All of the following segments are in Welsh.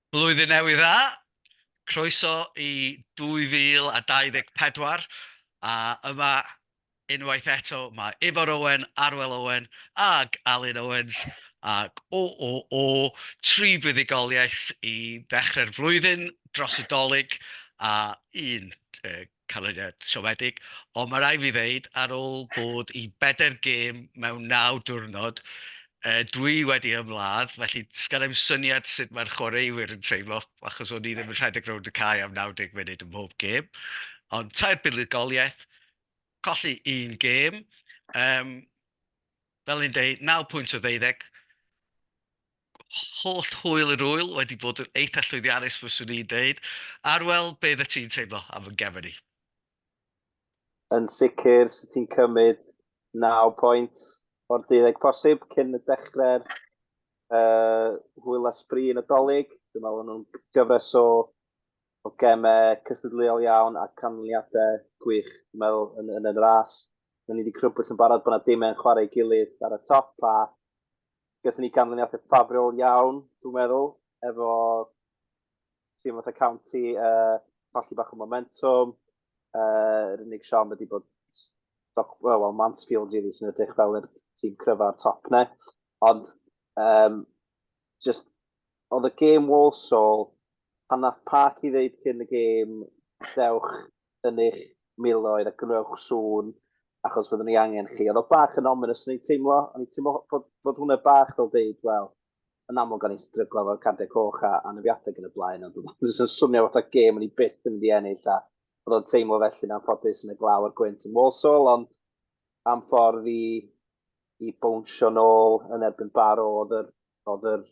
Blwyddyn Newydd Dda! Croeso i 2024, a yma unwaith eto mae Ifor Owen, Arwel Owen ag Alun Owens ac o o o, tri buddugoliaeth i ddechrau'r flwyddyn dros y Dolig a un canlyniad siomedig, ond mae rhaid fi ddeud, ar ôl bod i bedair gêm mewn naw diwrnod, dwi wedi ymladd, felly sgan i'm syniad sut mae'r chwaraewyr yn teimlo, achos o'n i ddim yn rhedeg rownd y cae am 90 munud ym mhob gêm. Ond tair buddugoliaeth, colli un gêm, um, fel ni'n deud, 9 pwynt o ddeuddeg, holl hwyl yr ŵyl wedi bod yn eitha llwyddiannus fyswn i'n deud. Arwel, be oeddet ti'n teimlo am fy gefn i? Yn sicr, sut ti'n cymryd 9 pwynt o'r deuddeg posib cyn y dechrau'r uh, hwyl a sbri yn y Dolig. Dwi'n meddwl nhw'n gyfres o, o gemau cystadleuol iawn a canlyniadau gwych, dwi'n meddwl, yn, yn, yn y ras. Dyna ni wedi crybwyll yn barod bod yna dimau'n chwarae ei gilydd ar y top a Gaethon ni ganlyniadau ffafriol iawn, dwi'n meddwl, efo tîm fatha County, uh, colli bach o momentum. Uh, yr unig siom ydy bod Stock, well, well, Mansfield really sy'n edrych fel yr tîm cryfa'r top ne. Ond um, just, oedd y gêm Walsall, pan nath Park i ddeud cyn y gêm, dewch yn eich miloedd a gwnewch sŵn achos fyddwn ni angen chi. Oedd o bach yn ominous o'n i'n teimlo, o'n i'n teimlo bod, bod hwnna bach fel deud, wel, yn amlwg o'n i'n stryglo efo'r cardiau coch a anafiadau yn y blaen, ond oedd o'n jyst yn swnio fatha gêm o'n i byth yn mynd i ennill, a oedd o'n teimlo felly'n anffodus yn y glaw a'r gwynt yn Walsall, ond am ffordd i, i bownsio nôl yn erbyn Barrow, oedd yr, oedd yr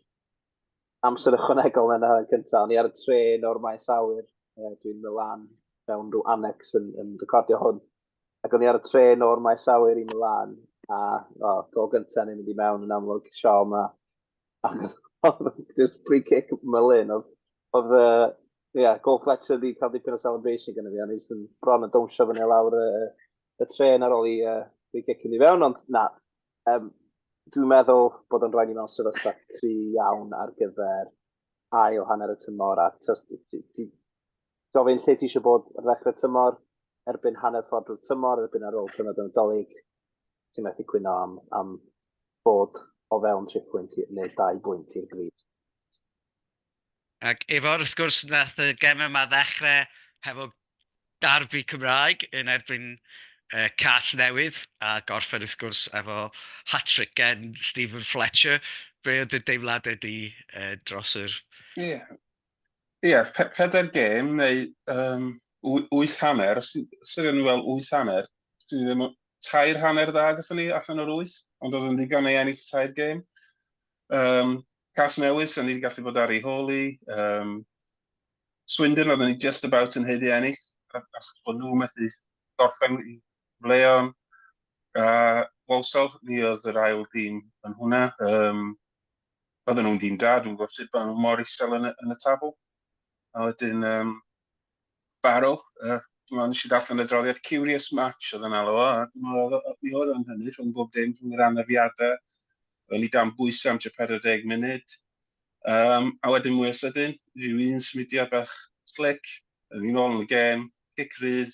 amser ychwanegol yn y cyntaf. O'n i ar y trên o'r maes awyr, dwi'n Milan, mewn rhyw annex yn, yn recordio hwn. Ac o'n i ar y trên o'r maes awyr i Milan, a oh, gol gyntaf ni'n mynd i mewn yn amlwg, siom a, ac oedd just free kick Merlin, oedd, oedd uh, yeah, goal Fletcher wedi cael dipyn o celebration gyda fi, o'n i jyst yn bron yn dawnsio fyny lawr y, y trên ar ôl i uh, free kick yn i fewn, ond na, um, dwi'n meddwl bod yn rhaid ni mewn sefyllfa cry iawn ar gyfer ail hanner y tymor, a ti, ti, ti, gofyn lle ti eisiau bod ar ddechrau tymor, erbyn hanner ffordd drwy'r tymor, erbyn ar ôl cyfnod y Nadolig, ti'n methu cwyno am, am bod o fewn tri pwynt neu dau bwynt i'r grid. Ac Ifor, wrth gwrs, nath y gemau yma ddechrau hefo darbi Cymraeg yn erbyn uh, Cas Newydd a gorffen wrth gwrs efo hat-trick gen Stephen Fletcher. Be oedd dy deimladau di uh, dros yr... Ie, yeah. yeah, pe pedair gêm neu um, wyth hanner, os ydy'n nhw fel wyth hanner, dwi ddim, tair hanner dda gyda ni allan o'r wyth, ond oedd yn ddigon ei ennill tair gêm. Um, Cas Newydd, sy'n ni wedi gallu bod ar ei hôl i. Um, Swindon, oedden ni just about yn haeddu ennill, achos bod nhw methu gorffen i Leon. A Walsall, ni oedd yr ail dîm yn hwnna. Um, oedden nhw'n dîm da, dwi'n gwybod sut bod nhw mor isel yn y, yn y tabl. A wedyn um, Barrow, dwi'n meddwl nes i ddarllen y droddiad Curious Match oedd yn alw o, a dwi'n meddwl mi oedd o'n hynny rhwng bob dim, rhwng yr anafiadau, o'n i dan bwysau am tua 40 munud. Um, a wedyn mwy o sydyn, rhyw un symudiad bach clic, yn i'n ôl yn y gêm, cic rydd,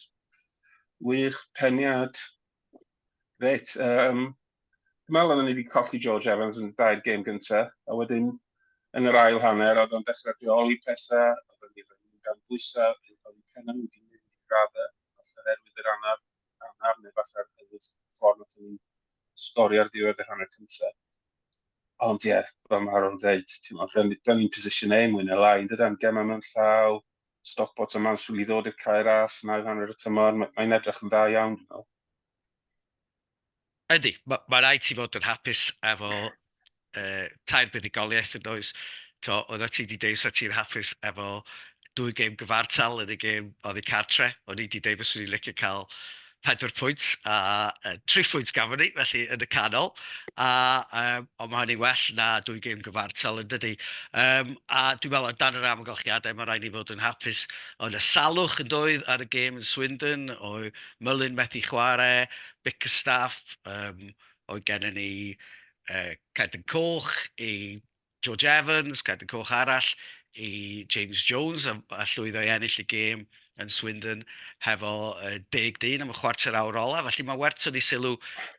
wych, peniad, reit. Um, dwi'n meddwl oedden ni wedi colli George Evans yn y dair gêm gyntaf, a wedyn yn yr ail hanner oedd o'n dechrau rheoli pethau, oedden ni'n rhoi dan bwysau, oedd eu pennau nhw wedi mynd i raddau, falle oherwydd yr anaf, anaf neu falle oherwydd ffordd nath ni sgorio ar ddiwedd yr hanner cyntaf. Ond ie, yeah, fel mae Harold dweud, ti'n meddwl, da ni'n position A mwy neu lai, yn dydan, gemau mewn llaw, Stockport a Mansfield i ddod i'r cae ras yn ail hanner y tymor, mae'n edrych yn dda iawn, dwi'n meddwl. Ydy, mae ma rhaid ti fod yn hapus efo uh, tair buddugoliaeth yn does. To, oeddet ti wedi deud sa ti'n hapus efo dwy gêm gyfartal yn y gêm oddi cartre. O'n i wedi deud fyswn i'n licio cael pedwar pwynt a uh, tri phwynt gafon ni, felly yn y canol. A, um, ond mae hynny'n well na dwy gêm gyfartal yn dydy. Um, a dwi'n meddwl, o dan yr amgylchiadau, mae rhaid ni fod yn hapus. Oedd y salwch yn doedd ar y gêm yn Swindon, oedd Mullin methu chwarae, Bickerstaff, um, oedd gennym ni uh, Cerdyn Coch i George Evans, cerdyn coch arall i James Jones a, a llwyddo i ennill y gêm yn Swindon hefo 10 dyn am y chwarter awr ola. Felly mae werth tynnu sylw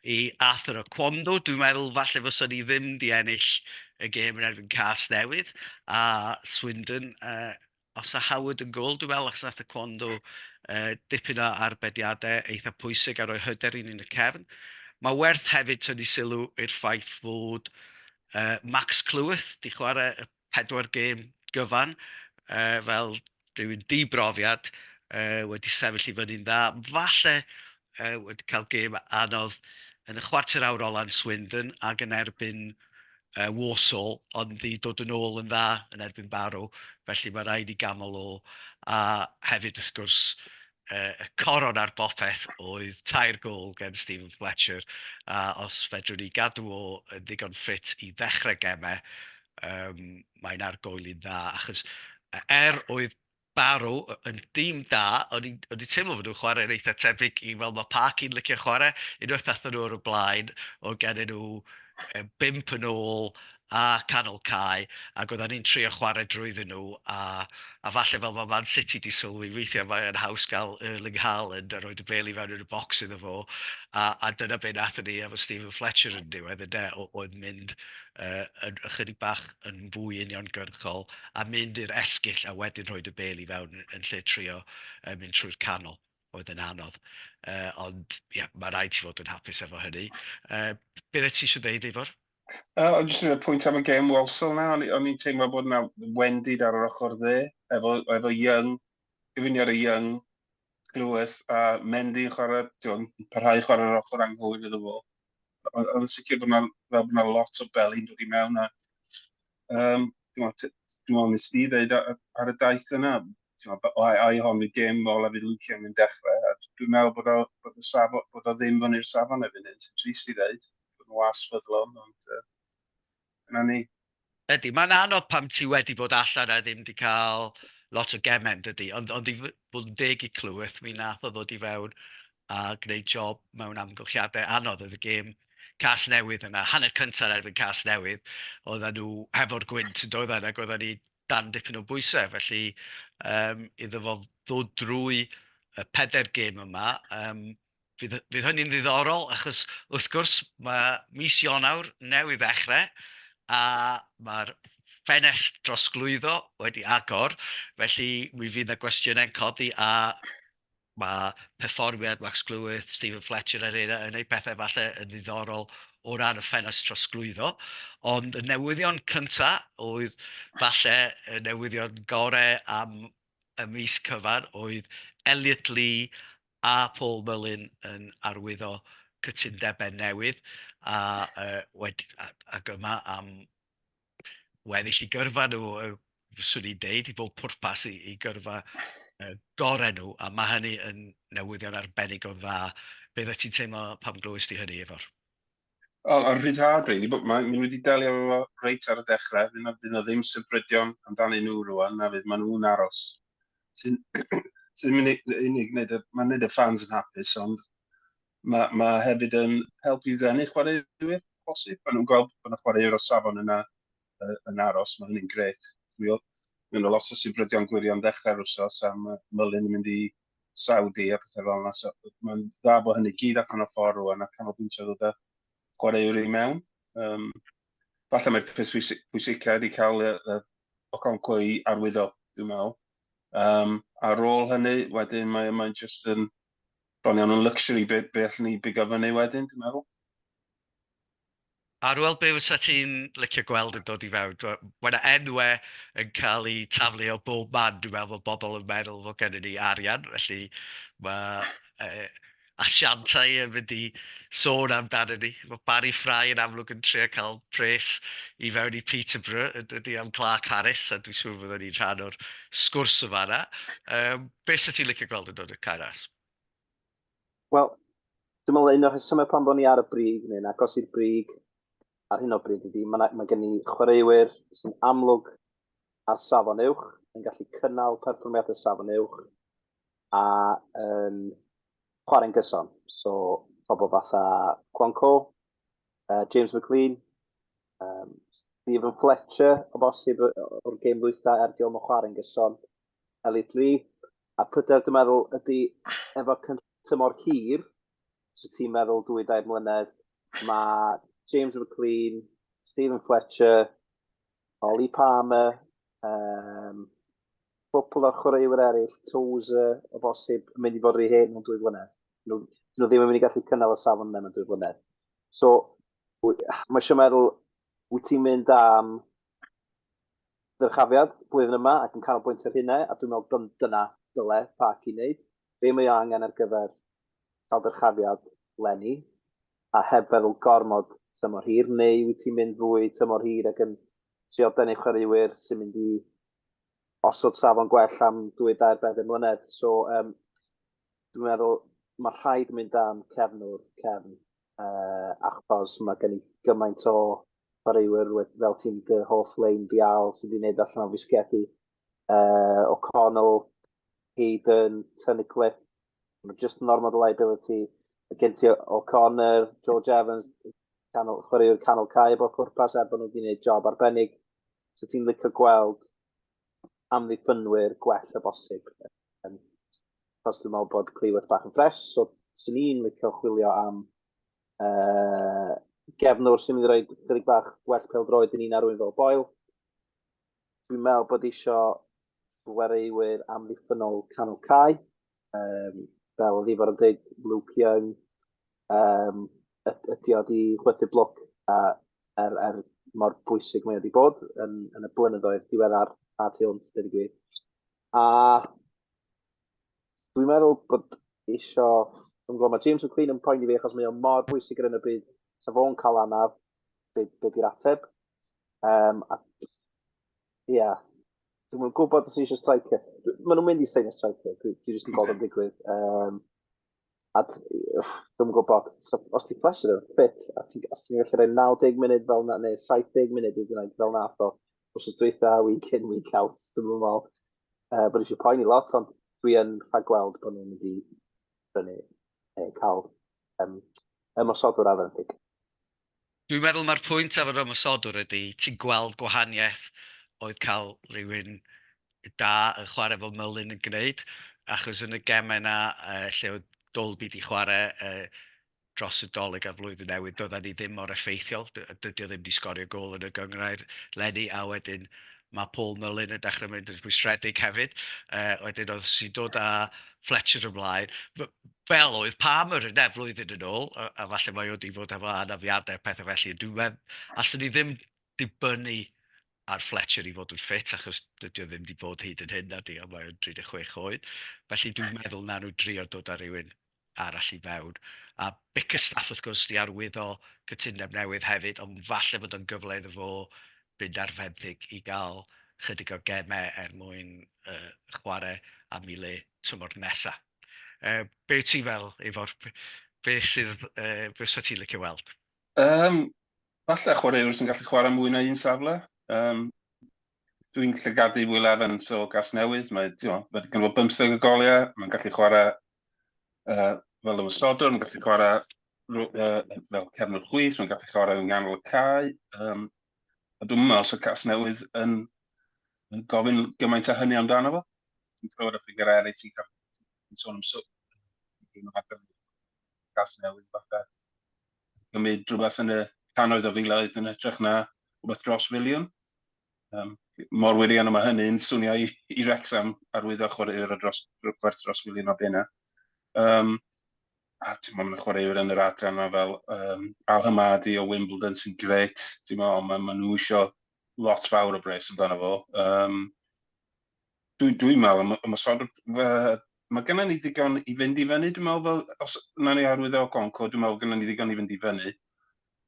i Arthur Oquando. Dwi'n meddwl falle fysa ni ddim di ennill y gêm yn erbyn Cas Newydd a Swindon uh, os a Howard yn gol, dwi'n meddwl, achos nath Oquando uh, dipyn o arbediadau eitha pwysig a rhoi hyder i ni yn y cefn. Mae werth hefyd tynnu sylw i'r ffaith fod uh, Max Cleworth di chwarae y pedwar gêm gyfan uh, fel rhywun di-brofiad uh, wedi sefyll i fyny'n dda. Falle uh, wedi cael gêm anodd yn y chwarter awr ola'n Swindon ac yn erbyn uh, Warsaw, ond di dod yn ôl yn dda yn erbyn Barrow, felly mae rhaid i gamol o. A hefyd, wrth gwrs, uh, y coron ar bopeth oedd tair gôl gen Stephen Fletcher, a os fedrwn ni gadw o yn ddigon ffit i ddechrau gemau, um, mae'n argoeli'n dda, achos er oedd Barrow yn dîm da, o'n i'n o'n i'n teimlo bod nhw'n chwarae'n eitha tebyg i fel mae Parky'n licio chwarae. Unwaith aethon nhw ar y blaen, oedd gennyn nhw bump yn ôl a canol cae, ac oedden ni'n trio chwarae drwyddyn nhw, a, a falle fel mae Man City di sylwi, weithiau mae'n haws gael Erling Haaland a rhoi y bêl i fewn yn y bocs iddo fo, a, a dyna be nathon ni efo Stephen Fletcher yn diwedd, ynde, oedd mynd uh, yn ychydig bach yn fwy uniongyrchol a mynd i'r esgyll a wedyn rhoi y bêl i fewn yn lle trio uh, mynd trwy'r canol oedd yn anodd. Uh, ond ie, yeah, mae rhaid ti fod yn hapus efo hynny. Uh, beth ti eisiau dweud, Ifor? Ond jyst y pwynt am y gêm Walsall na, o'n i'n teimlo bod yna wendid ar yr ochr dde, efo, efo Young, gyfuniad y Young, Lewis a Mendy yn chwarae, ti'n parhau chwarae ar ochr anghywir iddo fo. Ond yn sicr bod yna, fel bod yna lot o beli'n dod i mewn a um, dwi'n meddwl nes di ddeud ar, ar y daith yna, ai, ai hon y gêm ola fydd Luke Young yn dechrau, a dwi'n meddwl bod o, bod o, safo, bod o ddim fyny'r safon erbyn hyn, sy'n trist i ddeud, bod yn was ffyddlon, ond yna ni. Ydy, mae'n anodd pam ti wedi bod allan a ddim wedi cael lot o gemau, dydy, ond, ond i fod yn deg i Clyweth, mi nath o ddod i fewn a gwneud job mewn amgylchiadau anodd. Oedd y gêm Cas Newydd yna, hanner cyntaf yn erbyn Cas Newydd, oedden nhw hefo'r gwynt yn doedden, ac oedden ni dan dipyn o bwysau, felly um, iddo fo ddod drwy y pedair gêm yma, um, Fydd, fydd hynny'n ddiddorol, achos wrth gwrs mae mis Ionawr newydd ddechrau a mae'r ffenest drosglwyddo wedi agor, felly mi fydd yna gwestiynau'n codi a mae perfformiad Max Cleworth, Stephen Fletcher a'r rheina yn eu pethau falle yn ddiddorol o ran y ffenest trosglwyddo. Ond y newyddion cyntaf oedd falle y newyddion gorau am y mis cyfan oedd Elliot Lee a Paul Mullin yn arwyddo cytundebau newydd a, uh, wedi, a, ac yma am weddill i gyrfa nhw, uh, fyswn i'n deud, i bob pwrpas i, i gyrfa uh, gorau nhw, a mae hynny yn newyddion arbennig o dda. Beth wyt ti'n teimlo pam glywys di hynny, Ifor? O, a rhyddhad, really, but mae nhw wedi delio efo reit ar y dechrau. Fydd na, fydd na ddim sybrydion amdanyn nhw rwan, na fydd, maen nhw'n aros. Sy'n sy mynd i unig wneud y, mae'n wneud y fans yn hapus, ond mae, mae hefyd yn helpu i ddenu chwaraewyr, posib. Maen nhw'n gweld bod yna chwaraewyr o safon yna uh, yn aros, mae hynny'n gret. Mae yna lot o sybrydion gwirion ddechrau'r wsos am Mullin yn mynd i Saudi a pethau fel yna. So, mae'n dda bod hynny gyd allan o ffordd rwan a canolbwyntio ddod â chwaraewyr i mewn. Um, falle mae'r peth pwysica ydy cael y, y Okonkwo i arwyddo, dwi'n meddwl. Um, ar ôl hynny, wedyn mae, mae'n just yn bron iawn yn luxury be, be allwn ni bigo fyny wedyn, dwi'n meddwl. Arwel, be fysa ti'n licio gweld yn dod i fewn? Mae yna enwau yn cael eu taflu o bob man, dwi'n meddwl bod bobl yn meddwl fod gennym ni arian, felly mae uh, asiantau yn mynd i sôn amdano ni. Mae Barry Fry yn amlwg yn trio cael pres i fewn i Peterborough, yn dydy am Clark Harris, a dwi'n siŵr fyddwn ni'n rhan o'r sgwrs yma yna. Um, be sy'n ti'n licio gweld yn dod i'r Cae Ras? Wel, dwi'n meddwl un o'r rhesymau pan bod ni ar y brig, neu'n agos i'r brig ar hyn o bryd ydy, mae, mae gen ni chwaraewyr sy'n amlwg ar safon uwch, yn gallu cynnal perfformiadau safon uwch a yn chwarae'n gyson. So, pobl fatha Kwanko, uh, James McLean, um, Steven Fletcher, o bosib o'r gêm ddwytha er diolch yn chwarae'n gyson. Elliot Lee. A pryder dwi'n meddwl ydy efo tymor hir, so ti'n meddwl 2-3 mlynedd, mae James McLean, Steven Fletcher, Ollie Palmer, cwpl o chwaraewyr eraill, Tozer, o bosib, yn mynd i fod rhy hen mewn 2 flynedd. Nhw ddim yn mynd i gallu cynnal y safon yna mewn 2 flynedd. So, mae eisiau meddwl, wyt ti'n mynd am ddyrchafiad blwyddyn yma ac yn canolbwyntio ar hynna, a dwi'n meddwl dyna dyle Park i wneud. Be mae o angen ar gyfer cael dyrchafiad leni, a heb feddwl gormod tymor hir, neu wyt ti'n mynd fwy tymor hir ac yn trio denu chwaraewyr sy'n mynd i osod safon gwell am 2, 3, 4 mlynedd? So, dwi'n meddwl mae rhaid mynd am cefnwr cefn, achos mae gen i gymaint o chwaraewyr fel ti'n dy hoff lein Bial sydd wedi gwneud allan o fisgedi. O'Connell, Hayden, Tunnicliffe, maen nhw just yn ormod o liability. Mae gen ti O'Connor, George Evans, chwaraewyr canol cae bob pwrpas, er bod nhw wedi gwneud job arbennig. So ti'n licio gweld amddiffynwyr gwell o bosib. Achos dwi'n meddwl bod Cleworth bach yn ffres, so swn i'n licio chwilio am gefnwr sy'n mynd i roi chydig bach gwell pêl-droed i ni na rywun fel Boyle. Dwi'n meddwl bod isio chwaraewyr amddiffynnol canol cae, fel oedd Ifor yn dweud, Luke Young, ydy o di chwythu blwc a er mor bwysig mae o wedi bod yn y blynyddoedd diweddar a tu hwnt, dweud y gwir. A dwi'n meddwl bod isio, dwi'n gwybod, mae James McLean yn poeni fi achos mae o mor bwysig ar hyn o bryd. Sa fo'n cael anaf, be di'r ateb? A, ia, dwi'n gwybod os eisiau striker. Maen nhw'n mynd i seinio striker, dwi jyst yn gweld o'n digwydd. A dwi'n gwybod, so, os ti Fletcher yn ffit, a os ti'n gallu rhoi 90 munud fel na, neu 70 munud i gwneud fel nath o, wrth dwytha, week in, week out, dwi'n meddwl bod eisiau poeni lot, ond dwi yn rhagweld bod nhw'n mynd i brynu, neu cael ymosodwr ar fenthyg. Dwi'n meddwl mae'r pwynt efo'r ymosodwr ydy, ti'n gweld gwahaniaeth oedd cael rhywun da yn chwarae efo Mullin yn gwneud, achos yn y gemau yna lle oedd Dolby di chwarae dros y Dolig a'r Flwyddyn Newydd, doedden ni ddim mor effeithiol. Dydy o ddim wedi sgorio gôl yn y gynghrair leni, a wedyn mae Paul Mullin yn dechrau mynd yn rhwystredig hefyd. Wedyn oedd sy'n dod â Fletcher ymlaen, fel oedd Palmer yn flwyddyn yn ôl, a falle mae o wedi fod efo anafiadau a pethau felly. Dwi'n meddwl, allwn ni ddim dibynnu ar Fletcher i fod yn ffit, achos dydy o ddim wedi bod hyd yn hyn na di, a mae o'n 36 oed. Felly dwi'n meddwl na nhw drio dod â rhywun arall i fewn. A Bickerstaff wrth gwrs di arwyddo cytundeb newydd hefyd, ond falle bod o'n gyfle iddo fo fynd ar fenthyg i gael chydig o gemau er mwyn chwarae am ei le tymor nesa. Be wyt ti'n fel, Ifor? Be sydd, be fysa ti'n licio weld? Falle chwaraewr sy'n gallu chwarae mwy na un safle. Dwi'n llygadu Will Evans o Gasnewydd. Mae, mae gen fo 15 o goliau. Mae'n gallu chwarae fel ymosodwr, mae'n gallu chwarae fel cefnwr chwith, mae'n gallu chwarae yng nghanol y cae. A dwi'n meddwl os y Casnewydd yn gofyn gymaint â hynny amdano fo. Ti'n clywed o ffigur eraill sy'n cael sôn am so, Casnewydd falle. Gymryd rhywbeth yn y cannoedd o filoedd yn hytrach na rhywbeth dros filiwn. Mor wirion mae hynny'n swnio i Wrexham arwyddo chwaraewyr o dros, gwerth dros filiwn o bunna. A ti'n meddwl, chwaraewyr yn yr adran yma fel Al Hamadi o Wimbledon sy'n gret. Ti'n meddwl, ma nhw isio lot fawr o bres amdano fo. Dwi meddwl, ymosod, mae gennym ni ddigon i fynd i fyny, dwi'n meddwl, fel, os na ni arwyddo o Gonco, dwi'n meddwl gennym ni ddigon i fynd i fyny.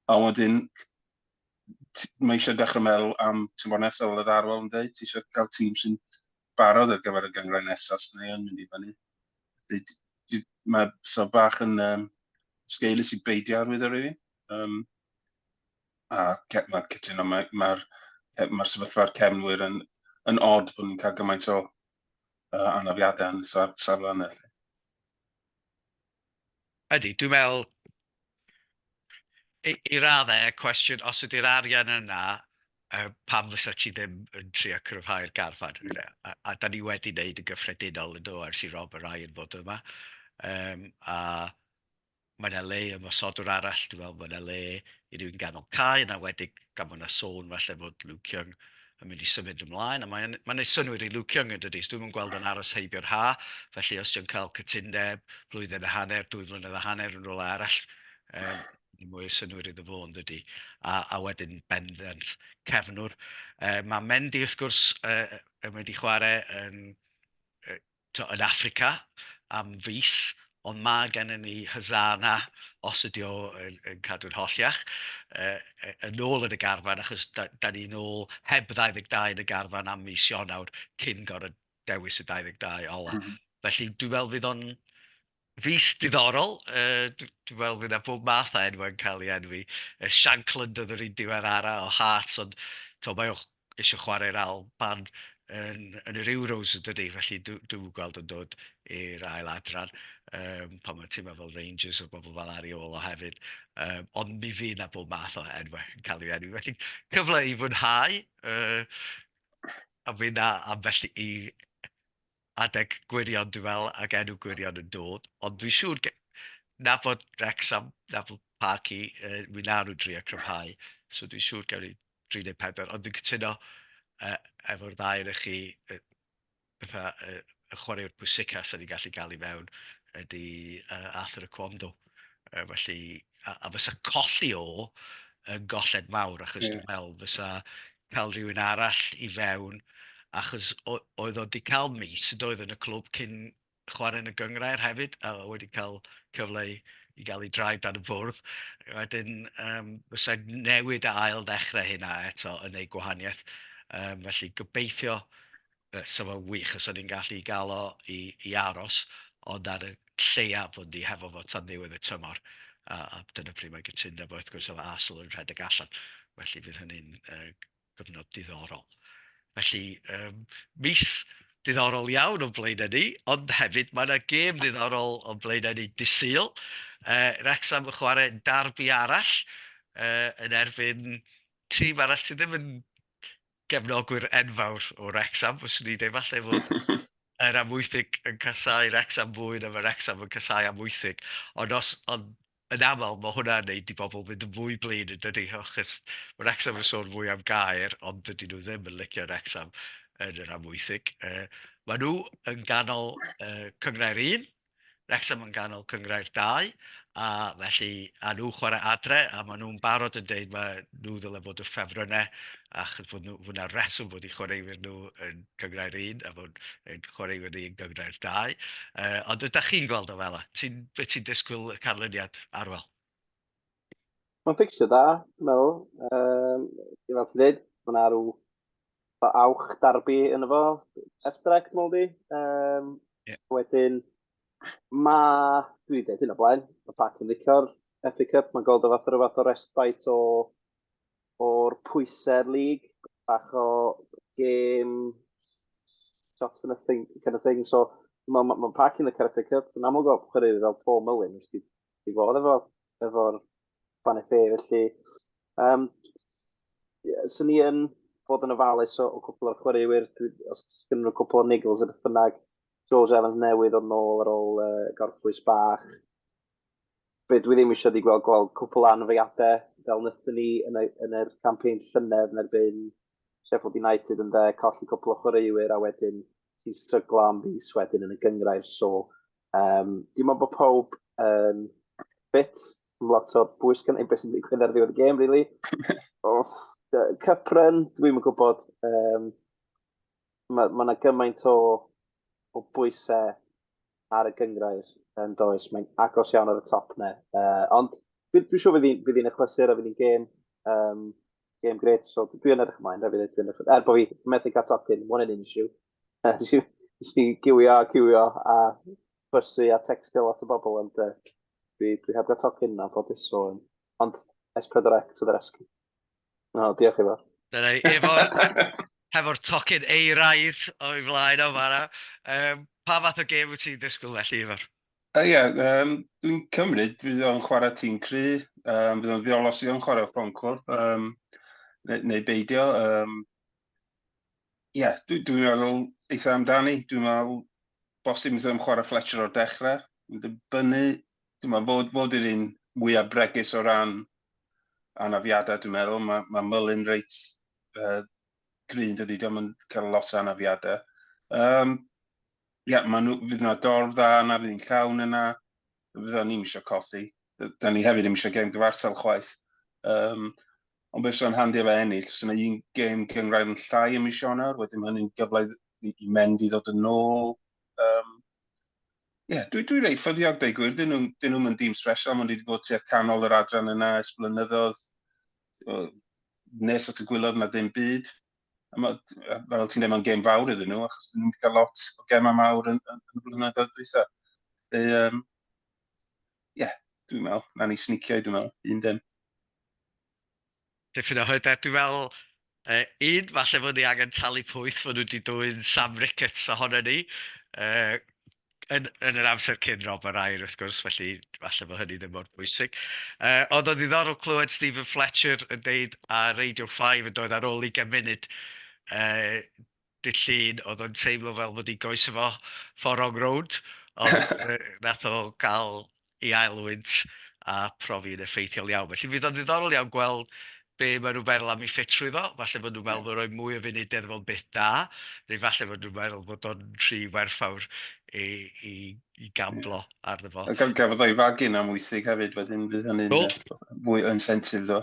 A wedyn, mae eisiau dechrau meddwl am tymor nesaf, fel oedd Arwel yn dweud, ti eisiau cael tîm sy'n barod ar gyfer y gynghrair nesaf, os neu yn mynd i fyny. Mae so bach yn sgeulus i beidio arwyddo rhywun. A mae'r cytuno, mae'r ma ma sefyllfa'r cefnwyr yn odd bod ni'n cael gymaint o anafiadau yn safle yna. Ydy, dwi'n meddwl, i raddau, y cwestiwn, os ydy'r arian yna Pam fysa ti ddim yn trio cryfhau'r garfan? A, a da ni wedi wneud yn gyffredinol yn do ers i Rob a Ryan fod yma. A mae yna le ymosodwr arall, dwi'n meddwl mae yna le i rywun ganol cae, yn enwedig gan bod yna sôn falle fod Luke Young yn mynd i symud ymlaen, a mae'n mae neud synnwyr i Luke Young yn dydy, so dwi'm yn gweld o'n aros heibio'r ha, felly os ti'n cael cytundeb blwyddyn a hanner, 2 flynedd a hanner yn rhywle arall, mwy o synnwyr iddo fo yn dydy, a wedyn bendant cefnwr. Mae Mendy wrth gwrs yn mynd i chwarae yn Affrica am fis, ond mae gennym ni Hezana, os ydy o yn cadw'n holliach, yn ôl yn y garfan, achos da ni'n ôl heb 22 yn y garfan am mis Ionawr cyn gorfod dewis y 22 ola. Felly dwi'n meddwl fydd o'n fis diddorol. Dwi'n meddwl fydd 'na bob math o enwau yn cael ei enwi. Shankland oedd yr un diweddara o Hearts, ond to, mae o eisiau chwarae'r Alban yn yr Euros yn dydy, felly dwi'n gweld yn dod i'r ail adran pan mae tîmau fel Rangers o bobl fel ar ei ôl o hefyd. Ond mi fydd 'na bob math o enwau yn cael ei enwi. Felly cyfle i fwynhau, a fydd 'na ambell i adeg gwirion, dwi'n meddwl, ac enw gwirion yn dod. Ond dwi'n siŵr nabod Wrexham, nabod Parky, mi na nhw drio cryfhau. So dwi'n siŵr gawn ni 3 neu 4. Ond dwi'n cytuno efo'r ddau yn chi, fatha, y chwaraewr pwysica sy'n ni'n gallu gael i mewn ydy Arthur Okuondoh. Felly, a fysa colli o yn golled mawr, achos dwi'n meddwl fysa cael rhywun arall i fewn, achos oedd o wedi cael mis yn doedd yn y clwb cyn chwarae yn y gynghrair hefyd, a wedi cael cyfle i gael ei draed dan y bwrdd. Wedyn, fysa newid a ail ddechrau hynna eto yn ei gwahaniaeth. Felly gobeithio, sa fo'n wych os o'n i'n gallu gael o i aros, ond ar y lleia fod ni hefo fo tan ddiwedd y tymor. A dyna pryd mae gytundeb wrth gwrs efo Arsenal yn rhedeg allan. Felly fydd hynny'n gyfnod diddorol. Felly, mis diddorol iawn o'n blaenau ni, ond hefyd mae yna gêm ddiddorol o'n blaenau ni dydd Sul. Wrexham yn chwarae darbi arall yn erbyn tîm arall sydd ddim yn gefnogwyr enfawr o Wrexham, fyswn i'n dweud falle fod yr Amwythig yn casáu Wrexham fwy na mae Wrexham yn casáu Amwythig. Ond yn aml mae hwnna'n neud i bobl fynd yn fwy blin yn dydy, achos mae Wrexham yn sôn fwy am Gaer, ond dydyn nhw ddim yn licio Wrexham yn yr Amwythig. Maen nhw yn ganol Cynghrair 1, Wrexham yn ganol Cynghrair 2, a felly a nhw chwarae adre, a maen nhw'n barod yn deud mae nhw ddyle fod y ffefrynnau, achos fod nhw, fod 'na reswm fod eu chwaraewyr nhw yn Cynghrair 1 a fod ein chwaraewyr ni yn Gynghrair 2. Ond ydych chi'n gweld o fel 'na? Ti'n, be ti'n disgwyl y canlyniad, Arwel? Mae'n fixture dda, dwi'n meddwl. Fel ti'n dweud, mae yna rhyw awch darbi yn efo, S4C, dwi'n meddwl di. Wedyn, mae, dwi wedi dweud hyn o blaen, mae Park yn licio'r FA Cup, mae'n gweld o fath o rhywbeth o respite o'r pwysau'r league, bach o game, shot for nothing kind of thing. So, mae ma Park yn licio'r FA Cup, yn amlwg o chwaraewyr fel Paul Mullin, wrth i fod efo'r Fan FA, felly swn i yn bod yn ofalus o cwpl o'r chwaraewyr, os gynnu nhw cwpl o niggles a beth bynnag. George Evans newydd o'n nôl ar ôl gorffwys bach. Be dwi ddim eisiau di gweld cwpl o anafiadau fel wnaethon ni yn yr campaign llynedd yn erbyn Sheffield United yn dde, colli cwpl o chwaraewyr a wedyn ti'n stryglo am fis wedyn yn y gynghrair. So, dim ond bod pawb yn fit, dim lot o bwys gen i beth sy'n digwydd ar ddiwedd y gêm, really. Oh, cup run, dwi'm yn gwybod. Mae ma 'na gymaint o bwysau ar y gynghrair yn does. Mae'n agos iawn ar y top 'na. Ond dwi'n siŵr fydd hi'n achlysur a fydd hi'n gêm grêt. So dwi yn edrych ymlaen, rhaid fi ddweud, dwi'n edrych, er bod fi methu cael tocyn, one in issue. Nes i giwio a ciwio a bysu a textio lot o bobl, ond dwi heb gael tocyn na anffodus, so, ond S4C to the rescue. No, diolch i fo. Dyna ni, hefo'r tocyn euraidd o'i flaen o fan'na. Pa fath o gêm wyt ti'n disgwyl felly, Ifor? Ie, dwi'n cymryd fydd o'n chwarae tîm cry, fydd o'n ddiddorol os yw o'n chwarae Okonkwo. Um, neu, neu beidio. Um, yeah, dwi'n dwi meddwl eitha amdani. Dwi'n meddwl bosib ddim chwarae Fletcher o'r dechrau. Mae'n dibynnu, dwi'n meddwl fod, fod i'r un mwyaf bregus o ran anafiadau, dwi'n meddwl. Mae, mae Mullin reit green, dydy, diolch yn cael lot o anafiadau. Um, yeah, ma nhw, fydd yna dorf dda yna, fydd hi'n llawn yna. Fydda ni'n eisiau colli. Da ni hefyd ddim eisiau gêm gyfartal chwaith. Um, ond beth sy'n handi efo ennill, os yna un gêm gynghrair yn llai ym mis Ionawr, wedyn mae hynny'n gyfle i, i Mendy ddod yn ôl. Um, yeah, dwi, dwi reit ffyddiog, dweud gwir. Dyn nhw'n dyn nhw dîm special, maen nhw wedi bod tua canol yr adran yna ers blynyddoedd. Nes at y gwaelod na dim byd. A ma, fel ti'n dweud, mae'n gêm fawr iddyn nhw, achos dyn nhw'n cael lot o gemau mawr yn, yn, yn y blynyddoedd dwytha. Ie, um, yeah, dwi'n meddwl, na ni snicio, dwi'n meddwl, 1-0. Dipyn o hyder, dwi'n meddwl, un, falle fod ni angen talu pwyth fod nhw wedi dwyn Sam Ricketts ohono ni. Yn, yn yr amser cyn Robert Air, wrth gwrs, felly falle bod hynny ddim mor bwysig. Oedd o'n ddiddorol clywed Stephen Fletcher yn deud ar Radio 5 yn dod ar ôl 20 munud dydd Llun, oedd o'n teimlo fel bod i goesau fo ffordd wrong road, ond nath o gael i ail wynt a profi'n effeithiol iawn. Felly fydd o'n ddiddorol iawn gweld be maen nhw'n feddwl am ei ffitrwydd o. Falle bod nhw'n meddwl bod rhoi mwy o funudau iddo fo'n beth da, neu falle bod nhw'n meddwl bod o'n rhy werthfawr i, i, i gamblo arno fo. A gafodd o'i fagu yn Amwythig hefyd, wedyn fydd hynny'n fwy o incentive ddo.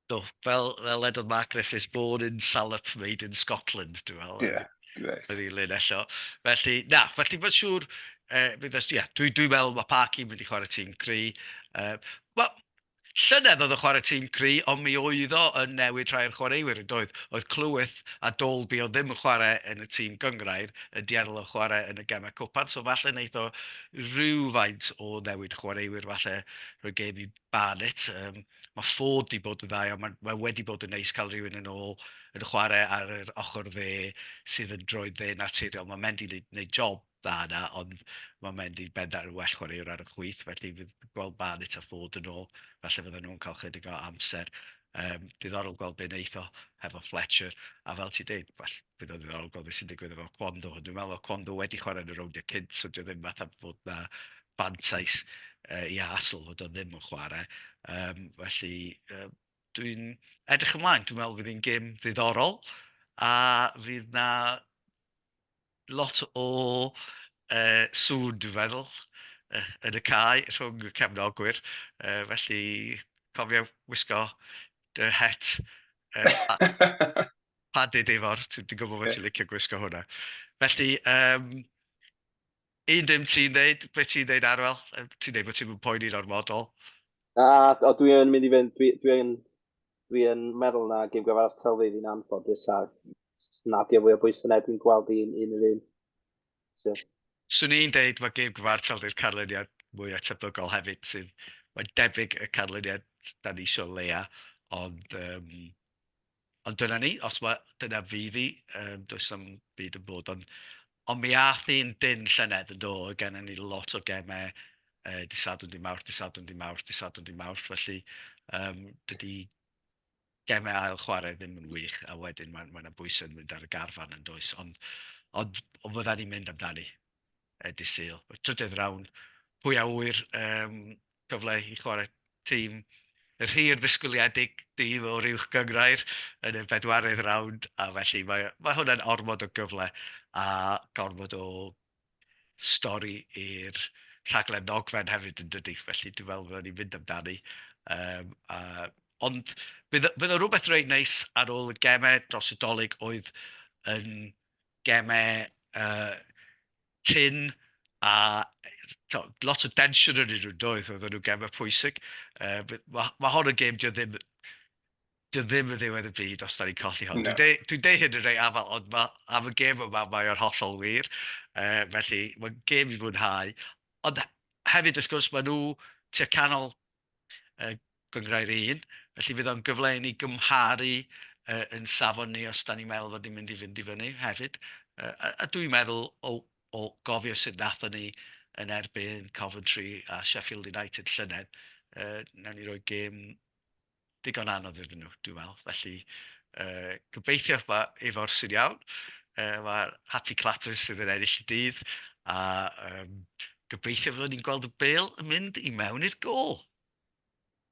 Do, fel, fel ledodd Mark Griffiths, born in Salop, made in Scotland, dwi'n meddwl. Ie, yeah, great. Oedd ei linell o. Felly, na, felly mae'n siŵr, bydd os, ie, dwi'n dwi meddwl mae Parky mynd i chwarae tîm cry. Wel, llynedd oedd yn chwarae tîm cry, ond mi oedd o yn newid rhai o'r chwaraewyr yn doedd. Oedd Clyweth a Dolby oedd ddim yn chwarae yn y tîm gynghrair, yn dueddol o chwarae yn y gemau cwpan, so falle wneith o rhywfaint o newid chwaraewyr, falle rhoi gêm i Barnett. Um, mae Ford di bod yn dda iawn, mae, mae wedi bod yn neis cael rhywun yn ôl yn chwarae ar yr ochr dde sydd yn droed dde naturiol. Mae Mendy wneud, wneud job dda yna, ond mae Mendy bendant yn well chwaraewr ar y chwith, felly fydd gweld Barnett a Ford yn ôl, falle fydden nhw'n cael chydig o amser. Um, diddorol gweld be wneith o hefo Fletcher, a fel ti'n deud, well, fydd o'n ddiddorol gweld beth sy'n digwydd efo Kwondo. Dwi'n meddwl bod Kwondo wedi chwarae yn y rowndiau cynt, so dio ddim fatha fod na fantais i Arsenal fod o ddim yn chwarae. Um, felly, dwi'n edrych ymlaen. Dwi'n meddwl fydd hi'n gêm ddiddorol, a fydd na lot o sŵn, dwi'n meddwl, yn y cae rhwng y cefnogwyr. Felly, cofio wisgo dy het padded efo'r, ti'n gwybod bod ti'n licio gwisgo hwnna. Felly, um, un dim ti'n dweud, beth ti'n dweud Arwel? Ti'n dweud bod ti'n poeni'n ormodol? Na, o, dwi yn mynd i fynd, dwi, dwi yn, dwi yn meddwl na gêm gyfartal fydd hi'n anffodus a nadio fwy o bwys yna, dwi'n gweld un un yr un. So. Swn i'n deud mae gêm gyfartal di'r canlyniad mwy tebygol hefyd, sydd mae'n debyg y canlyniad da ni eisiau leia, ond um, ond dyna ni, os mae, dyna fydd hi, um, does na'm byd yn bod, ond, ond mi ath hi'n dyn llynedd yn do, oedd gennym ni lot o gemau dydd Sadwrn, dydd Mawrth, dydd Sadwrn, dydd Mawrth, dydd Sadwrn, dydd Mawrth, felly um, dydy gemau ail chwarae ddim yn wych, a wedyn mae yna bwysau yn mynd ar y garfan yn does, ond, ond, ond fydda ni'n mynd amdani dydd Sul. Y trydydd rownd, pwy a ŵyr, um, cyfle i chwarae tîm yr hir ddisgwyliedig dîm o'r uwch gynghrair yn y bedwaredd rownd, a felly mae, mae hwnna'n ormod o gyfle a gormod o stori i'r rhaglen ddogfen hefyd yn dydy, felly dwi'n meddwl byddwn ni'n mynd amdani. Um, a, ond bydd, bydd o rhywbeth reit neis ar ôl y gemau dros y Dolig oedd yn gemau tyn a to, lot o densiwn yn nhw doedd, oedden nhw gemau pwysig. Mae ma hon yn gêm dio ddim, dio ddim yn ddiwedd y byd os da ni'n colli hon. No. Dwi'n deud, dwi deud hyn yn reit afal, ond ma, am y gêm yma mae o'r hollol wir. Felly mae'n gêm i fwynhau. Ond hefyd, wrth gwrs, maen nhw tua canol gynghrair un, felly fydd o'n gyfle i ni gymharu yn safon ni os da ni'n meddwl fod ni'n mynd i fynd i fyny hefyd. A, a dwi'n meddwl o, o gofio sut nathon ni yn erbyn Coventry a Sheffield United llynedd, uh, nawn ni roi gêm ddigon anodd iddyn nhw, dwi'n meddwl. Felly, uh, gobeithio mae Ifor sy'n iawn. Uh, Mae'r Happy Clappers sydd yn ennill y dydd. A um, gobeithio fyddwn ni'n gweld y bêl yn mynd i mewn i'r gôl.